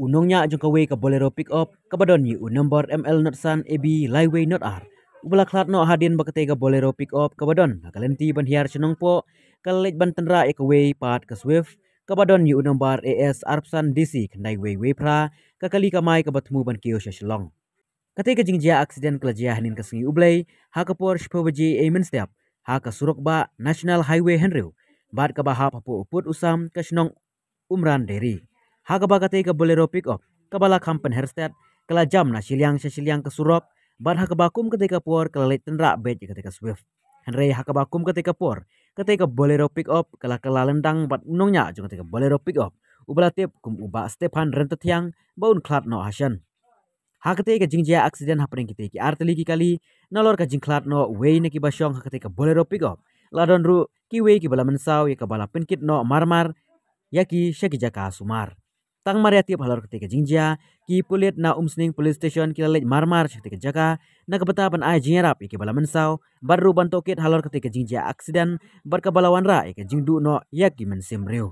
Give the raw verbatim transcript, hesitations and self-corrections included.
U nongñiah jong kawei ka Bolero pickup kaba don ïa u number M L not san A B laiwei not ar, uba la khlad noh hadien ba katei ka Bolero pickup kaba don ha ka lynti ban hiar sha Nongpoh, ka la leit ban tynrah ïa kawei pat ka Swift kaba don ïa u number A S arphew san D C khyndai wei wei phra, ka kali kamai kaba thmu ban kiew sha Shillong. Katei ka jingjia accident ka la jia hynnin ka sngi U Blei, ha ka por shiphew baje ei mynstep, ha ka surok bah National Highway hynriew, bad kaba hap hapoh u pud u sam ka shnong Umran Dairy. Ha kaba katei ka Bolero pickup kaba la kham pynher stet, ka la jam na shiliang sha shiliang ka surok, bad ha kaba kum katei ka por ka la leit tynrah beit ïa katei ka Swift. Hynrei ha kaba kum katei ka por, katei ka Bolero pickup ka la kylla lyndang bad u nongñiah jong katei ka Bolero pickup, uba la tip kum u Bah Stephan Ryntathiang, ba un khlad noh ha shen. Ha katei ka jingjia accident hapdeng kitei ki artylli ki kali, nalor ka jingkhlad noh uwei na kiba shong ha katei ka Bolero pickup, la don ruh kiwei kiba la mynsaw ïa kaba la pynkit noh marmar ïa ki sha ki jaka sumar. Tang mar ïa tip halor katei ka jingjia, ki pulit na Umsning Police Station ki la leit marmar sha katei ka jaka na ka bynta ban ai jingïarap ïa kiba la mynsaw, bad ruh ban tohkit halor katei ka jingjia accident bad kaba la wanrah ïa ka jingduh noh ïa ki mynsiem briew.